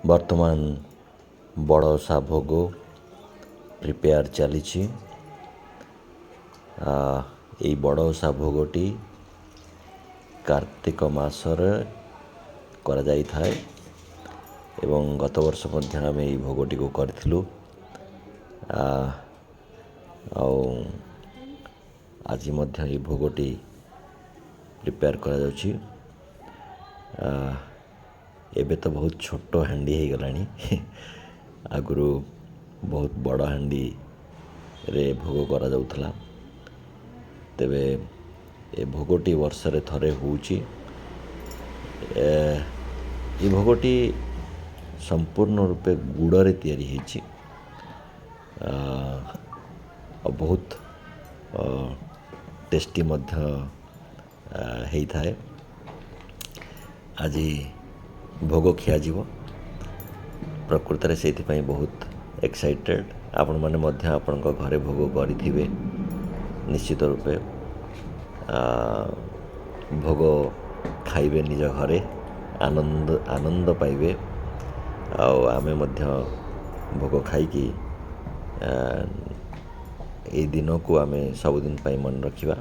ବର୍ତ୍ତମାନ ବଡ଼ ଓଷା ଭୋଗ ପ୍ରିପେୟାର ଚାଲିଛି। ଏଇ ବଡ଼ ଓଷା ଭୋଗଟି କାର୍ତ୍ତିକ ମାସରେ କରାଯାଇଥାଏ ଏବଂ ଗତ ବର୍ଷ ମଧ୍ୟ ଆମେ ଏଇ ଭୋଗଟିକୁ କରିଥିଲୁ। ଆଉ ଆଜି ମଧ୍ୟ ଏଇ ଭୋଗଟି ପ୍ରିପେୟାର କରାଯାଉଛି। ଏବେ ତ ବହୁତ ଛୋଟ ହାଣ୍ଡି ହେଇଗଲାଣି, ଆଗରୁ ବହୁତ ବଡ଼ ହାଣ୍ଡିରେ ଭୋଗ କରାଯାଉଥିଲା। ତେବେ ଏ ଭୋଗଟି ବର୍ଷରେ ଥରେ ହେଉଛି। ଏ ଭୋଗଟି ସମ୍ପୂର୍ଣ୍ଣ ରୂପେ ଗୁଡ଼ରେ ତିଆରି ହେଇଛି ଆଉ ବହୁତ ଟେଷ୍ଟି ମଧ୍ୟ ହେଇଥାଏ। ଆଜି ଭୋଗ ଖିଆଯିବ ପ୍ରକୃତରେ, ସେଇଥିପାଇଁ ବହୁତ ଏକ୍ସାଇଟେଡ଼୍। ଆପଣମାନେ ମଧ୍ୟ ଆପଣଙ୍କ ଘରେ ଭୋଗ କରିଥିବେ ନିଶ୍ଚିତ ରୂପେ, ଭୋଗ ଖାଇବେ ନିଜ ଘରେ, ଆନନ୍ଦ ଆନନ୍ଦ ପାଇବେ। ଆଉ ଆମେ ମଧ୍ୟ ଭୋଗ ଖାଇକି ଏଇ ଦିନକୁ ଆମେ ସବୁଦିନ ପାଇଁ ମନେ ରଖିବା।